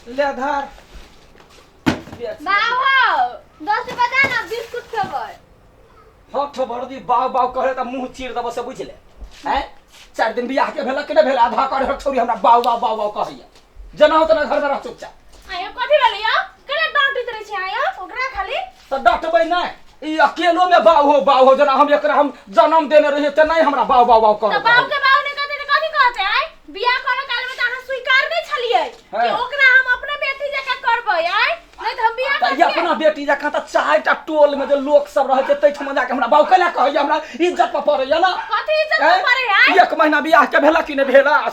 ले धर बेच। बाबू 10 रुपया दे ना, बिस्कुट खेबै। हठ बर्दी बाव बाव करे त मुंह चीर देबो से बुझ ले। हैं, 4 दिन बियाह के भेल कि नहि भेल, आधा करे छोरी हमरा बाव बाव बाव बाव कहैया। जना हो तना घर में रह चुपचाप। आयो, कथी भेलै यौ? केना डांटैत रहै छै आयो ओकरा खाली? तऽ डटबै नहि, ई अकेलो में बाव हो बाव हो, जना हम एकरा हम जन्म देने रहियै ते नहि हमरा बाव बाव बाव तऽ करत। बाप के बाप नहि कहतै तऽ कथी कहतै? आय, बियाह करऽ काल में तऽ अहाँ स्वीकार नहि छलियै कि ओकरा हम अपना बेटी जकाँ करबै। आय, नहि तऽ हम बियाह तऽ ई करतियै? अपना बेटी जकाँ तऽ 4 टा टोल में जे लोक सब रहै छै ताहिठमा जाके हमरा बाउ केना कहैया? हमरा इज्जत पर पड़ैया ना। कथी इज्जत पर पड़ै है? एक महीना बियाह के भेला कि नहि भेला, आ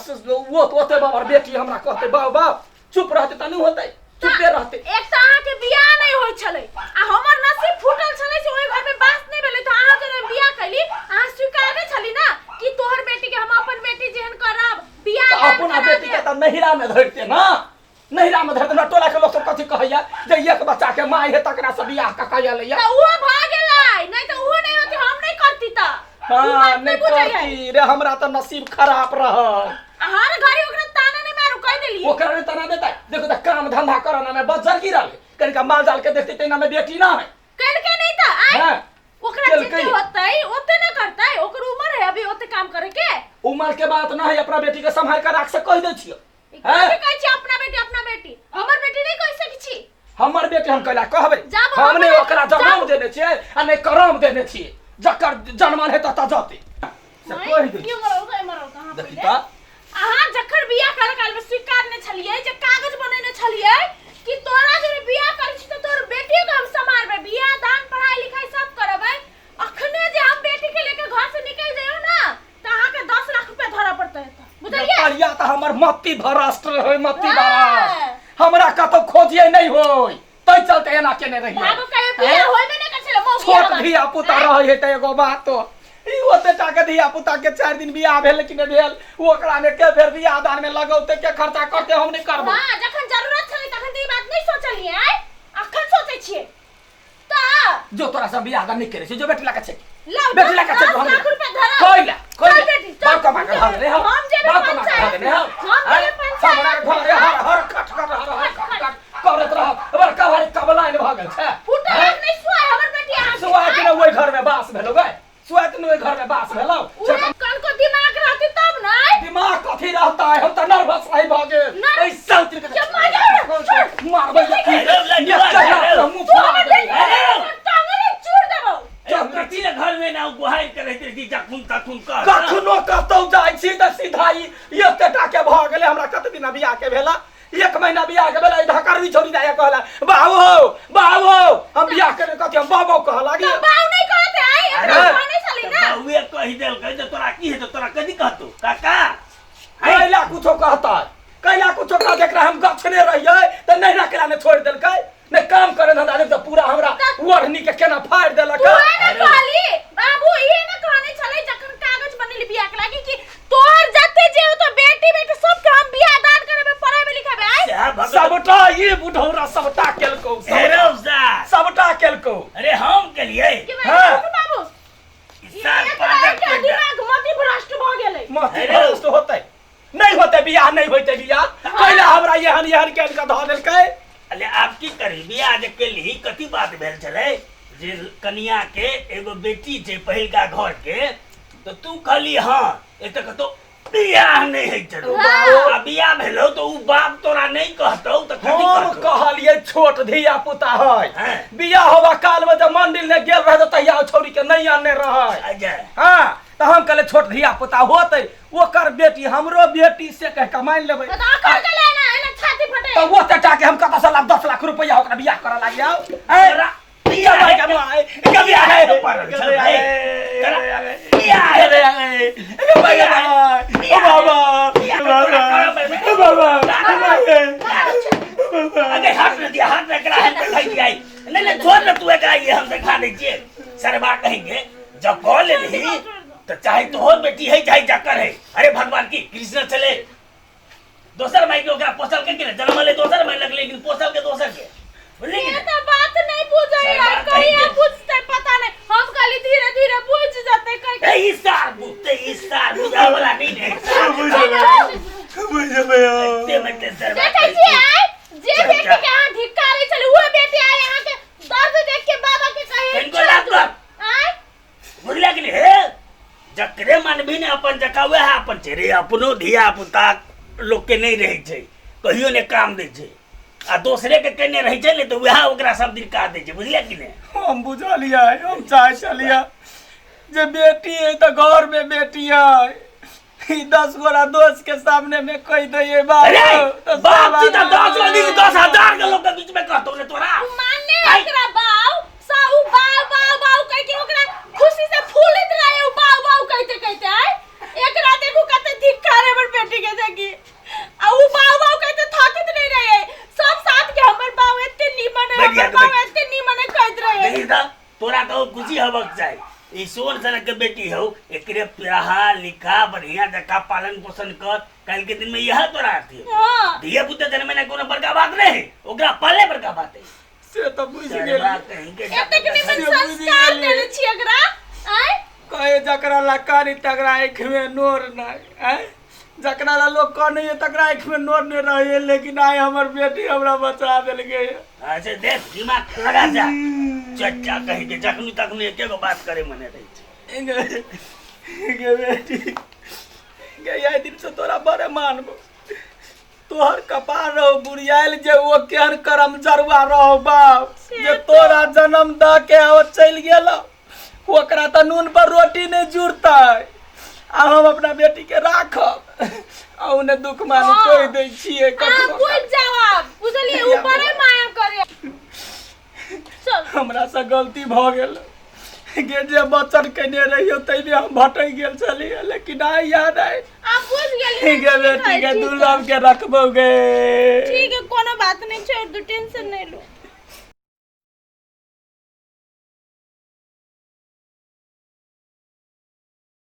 वो तो ओते बाबर बेटी हमरा कहते बाउ बाउ। चुप रहते तऽ नहि होतै, चुपे रहते। एक तऽ अहाँके बियाह नहि होइ छलै आ हमर नसीब फूटल छलै से ओहि घर में बास नहि भेलै। तऽ अहाँ जब बियाह कैली, अहाँ स्वीकार नहि छली ना कि तोहर बेटी के हम अपन बेटी जेहन करब, बियाह तऽ दान अपना करा बेटी के देब। तऽ नहिरा में धरते ना, नहिरा में धरते। हमरा टोला के लोक सब कथी कहैया जे एक बच्चा के माय है तकरा से बियाह कऽ के एलैया। तऽ उहो भऽ गेलै, नहि तऽ उहो नहि होती, हम नहि करती तऽ उ हाँ बात नहि बुझै है। करती रे, हमरा तऽ नसीब खराब रहल। आ हर घड़ी ओकरा ताना नहि मारू, कहि देलियै। ओकरा नहि तना देता। देखो तऽ काम धंधा करना में बज्जर गिरल है, कनिका माल जाल के देखते तेना में बेटी ना है। केलकै नहि तऽ आइ हाँ ओकरा केलकै। जते होतै ओते ना करतै। ओकर उम्र है अभी ओते काम करे के। उम्र के बात ना है, अपना बेटी के संभाल के राख से कह दै छियो। ई कथी कहै छी अपना बेटी अपना बेटी? हमर बेटी नहि कहि सकै छी? हमर बेटी हम कैला कहबै? जाब हम नहि ओकरा जाब। जन्म देने छियै आ नहि करम देने छियै। जकर जन्मल है ततऽ जतै से कहि दै क्यों मरौ गए, मरौ कहाँ? देखी पहिले तऽ अहाँ जखन बियाह करे काल में स्वीकार नहि छलियै जे कागज बनेने छलियै कि तोरा जे बियाह करै छी तऽ तोर बेटियो के हम सम्हारबै, बियाह दान पढ़ाई लिखाई सब करबै। अखने जे हम बेटी के लेके घर से निकल जइयो ना तऽ अहाँके 10 लाख रुपया धरऽ पड़तै एतऽ, बुझलियै? करिया तऽ हमर मति भ्रष्ट रहै, मति हाँ। भ्रष्ट। हमरा कतौ खोजिए नहि होय तै चलते एना केने रहियै। भागो, कहियो बियाह होइबे नहि करै छलै मौगी छोट हमर। धिया पुता रहै है तऽ एगो बात तो ई ओते टा के धिया पुता के 4 दिन बियाह भेल कि नहि भेल, ओकरा ने के फेर बियाह दान में लगौते, के खर्चा करते? हम नहि करबो। हाँ, जखन जरूरत छलै तखन तऽ ई बात नहि सोचलियै, आँय? अखन सोचै छियै तऽ जो तोरा से बियाह दान नहि करै छै, जो बेटी लऽ के छै। लाउ, बेटी लऽ के छै। 10 लाख रुपया धरा। कोइला कोइला। चल बेटी, चल। बाप कमा के धर रे हम। हम जेबै बाप कमा के धर रे हम। पंचायत। हम जेबै पंचायत। हमरा घरे हर हर खट खट हर हर खट खट करैत रह, बड़का भारी कबलाइन भऽ गेल छै। फूटल हैं? नहि सुआय हमर बेटी अहाँके। सुआय के ने ओहि घर में बास भेलो गे, सुआय के ने ओहि घर में बास भेलो। उहे कनको दिमाग रहती तब ने। दिमाग कथी रहता है? हम तऽ नर्वस रही भऽ गेल। नर्वस? ऐ साउथ के के मार मारबै अरे, लड्डुआ, मुँह तू फुला हमर देबै। बेटी के टांगरे चूर देबौ। कथी ले घर में ना गुहार के रहते रही जखुन तखुन कह? कखनो कतौ जाइ छी तऽ सीधा ई एते टा के भऽ गेलै। हमरा कते दिना बियाह के भेला? एक महीना बियाह के भेला, ई धकरवी छोड़ी जाय कहला बाबू हो बाबू हो। हम बियाह करे कथी हम बाबू कह लागी? तऽ बाऊ नहि कहते आइ एकरा? अरे। कहने छली ना। बाबुए कहि देलकै तऽ तोरा की हेतौ? तोरा कथी कहतौ काका? कैला कुछो कहता? कैला कुछो कह? एकरा हम गछने रहियै तऽ नहीं रखला ने छोड़ि देलकै, ने काम करे धंधा देख तऽ पूरा हमरा ओढ़नी के केना फाड़ि देलक। तू ने कहली बाबू, इहे ने कहने छलै जखन कागज बनेली बियाह के लागी कि तोहर जते जे हो तो बेटी बेटी सबके हम बियाह दान करबे, पढ़ेबे लिखेबे आइ। सएह भगत। सबटा ई बुढ़ौरा सबटा केलकौ। हे रौ सार। सबटा केलकौ। अरे, हम केलियै? कि हाँ। बाबू, बाबू सार एकरा पागल एकरा बेटा। दिमाग मति भ्रष्ट भऽ गेलै। मति अरे। भ्रष्ट होतै नहि होतै बियाह, नहि होतै बियाह। कैला हमरा एहन एहन के कऽ धऽ देलकै? अरे, आब की करी? बियाह जे केलही, कथी बात भेल छलै जे कनिया के एगो बेटी छै पहिलका घर के, तऽ तू कहली हँ, एतऽ कतौ बियाह नहि होइ छलौ। आ बियाह भेलौ तऽ उ बाप तोरा नहि कहतौ तऽ कथी हम कहतौ? कहलियै छोट धिया पुता है। हाँ। बियाह होबा काल में जब मंदिर ने गेल रहे तऽ तहिया ओ छौड़ी के नहीं आनने रहे। अच्छा। हाँ, तऽ हम कहले छोट धिया पुता होतै, ओकर बेटी हमरो बेटी से कह के मान लेबै। तऽ अखन के लेना एना छाती फटे। तऽ ओते टाके हम कतऽ से लाब 10 लाख रुपया ओकरा बियाह करऽ लागि जाउ? तोरा बियाह के बियाह के पड़ल छौ भाई। तोरा बियाह अरे, हाथ में दिया, हाथ में एकरा हम खाई दिया। नहीं नहीं, छोड़ ना तू एकरा, ये हम देखा दै छियै। सरबा कहेंगे जब कह लेलही तो चाहे तोहर बेटी है चाहे जकर है। अरे, भगवान की कृष्ण छले, दोसर माई के ओकरा पोसल के कि जन्म ले दोसर माई लगले, लेकिन पोसल के दोसर के, बुझली कि ये नहीं? तो बात नहीं बुझै है। सरकार कहिया कहिके। बुझतै पता नहीं। हम कहली धीरे धीरे बुझ जतै कहि। ए, ई सार बुझते, ई सार बुझाय वाला नहीं ने। एते मते सरबा। देखै छियै जे अपन जकाँ वएह अपन छै रे। अपनो धिया पुता लोकके नहि रहै छै, कहियो नहि काम दै छै, आ दोसरे के केने रहै छै ने तऽ वएह ओकरा सब दिन काज दै छै, बुझलियै कि नहि? हम बुझलियै, हम चाहै छलियै जे बेटी है तऽ घर में बेटी है, ई 10 गोरा दोस्त के सामने में कहि दैये बाबू। अरे तऽ बाप जी तऽ सब 10 आदमी 10,000 के लोग के बीच में कहतौ ने तोरा। उ मानने आइ। एकरा बाऊ सा उ बाऊ बाऊ बाऊ कह के ओकरा खुशी से फूलित रहे, उ बाऊ बाऊ कहते कहते। आय एकरा देखू कते धिक्कार है हमर बेटी के देखी, आ उ बाऊ बाऊ कहते थकित नहीं रहे, सब साथ के हमर बाऊ एते नीमन है, बैठ जा हमर के बाऊ बैठ। एते नीमन है कहत रहे। देखी तऽ तोरा कहू खुशी हबक चाही, ई सोन सनक के बेटी हौ, एकरे पढ़ा लिखा बढ़िया जकाँ पालन पोषण कर, काल्हि के दिन में यह तोरा अथी हौ। हाँ। धिया पुता जन्मे ना कोनो बड़का बात नहीं, ओकरा पाले बड़का बात है। से तऽ बुझि सरवा गेली। कहीं के एतेक नीमन से बुझि संस्कार गेलियै। देने छी एकरा। आय कहे जकरा ला कारी तकरा आँखि में नोर नहि, आँय जकरा ला लोग कनैए तकरा आँखि में नोर नहि रहैए, लेकिन आइ हमर बेटी हमरा बचा देलकै। अच्छा देख दिमाग लगा जा चच्चा कहीं के, जखनी तखनी एके गो बात करे मने रहै छै। गे गे बेटी गे, आइ दिन से तोरा बड़े मानबो, तोहर कपार रहो बुढ़ियाल जे ओ केहन करम जरुआ रहो बाप जे तोरा जन्म द के ओ चलि गेल, ओकरा तऽ नून पर रोटी नहि जुड़तै, आ हम अपना बेटी के राखब आ उन्हें दुख मानी कहि दै छियै अहाँ कखनो। बुझ जाओ आप, बुझलियै? उ बड़े माया करे। चल। हमरा से गलती भऽ गेल गे, जे वचन केने रहियो ताहिमे हम भटकि गेल छलियै, लेकिन आइ याद आइ आप बुझ गेलियै। गे बेटी के दुर्लभ के रखबो गे। ठीक है, कोनो बात नहीं, छोड़ दू, टेंशन नहीं लो।